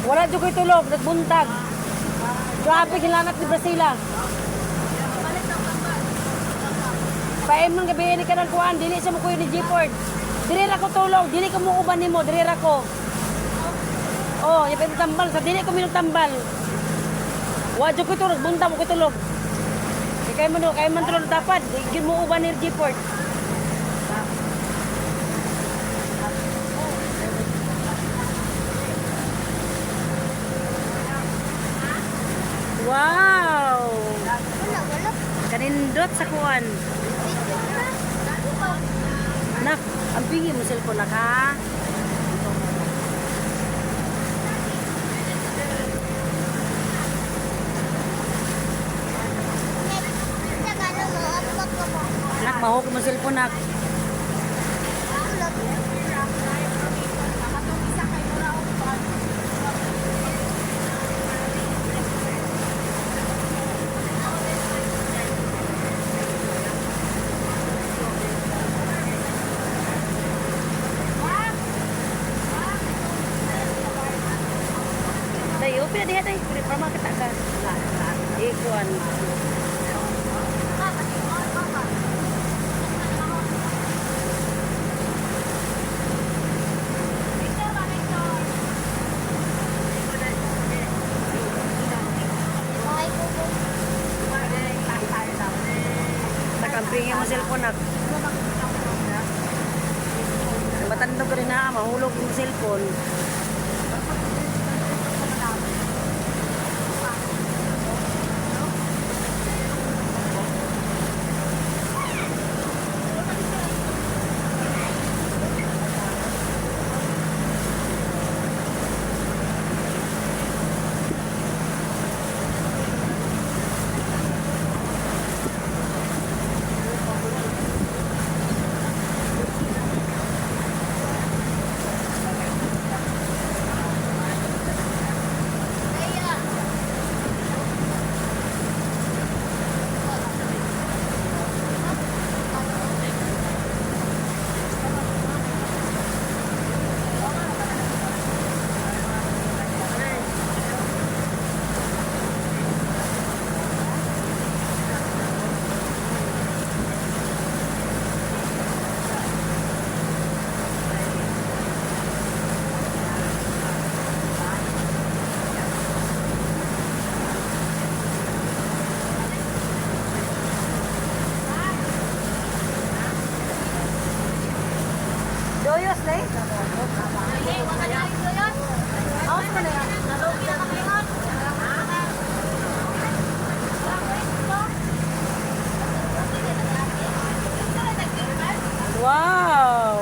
Wala jud ko'y tulog, nagbuntag. Grabe hilanat ni Brasila. Paem man gabi ni kanang kuan, dili siya mo kuyo ni G-Ford. Diri ra ko tulog, dili ko mo uban nimo, diri ra ko. Oh, yapit tambal sa dili ko minong tambal. Wa jud ko'y tulog, buntag mo ko'y tulog. Kay kay man kay man tulog dapat, di gyud mo uban ni G-Ford. Wow! Wala, wala. Kanindot sa kuan. Video na. Nak, ang pingi mo cellphone nak ha. Tagalog mo, apak ka mo. Nak, mahog mo cellphone nak. Wala. Day, open na diha day. Pwede para makita ka. Ikuan. Bahay ko po. Nak, ang pingi mo cellphone nak. Matandog ka rin ha, mahulog yung cellphone. Kaya. Doyos, day. Aos pa na yan. Wow!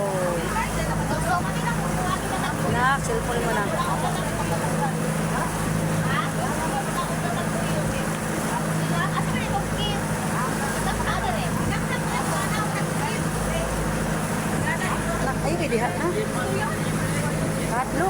Nak, cellphone mo na. Nak, ay, pwede ha? Ha? Tatlo.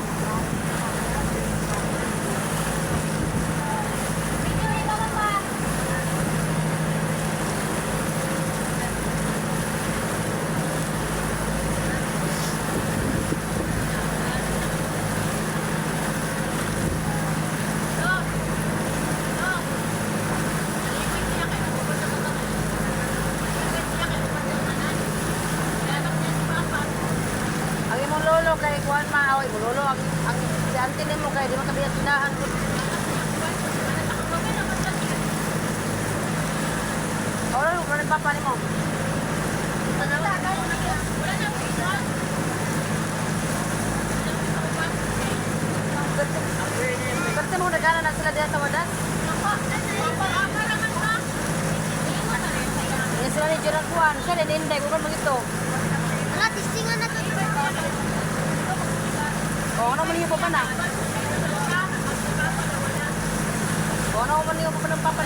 Ang imong lolo kay kuan ma, oy, imong lolo ang si auntie nimo kay di man kabiyat tindahan. Ora mo pa papa nimo. Perte mo nagana na sila diha sa wadas. Yan sila ni Gerard Juan, siya ni Inday, bukan magito. Wala, tistingan na to. O, ano man yung papa na? O, ano man yung papa ng papa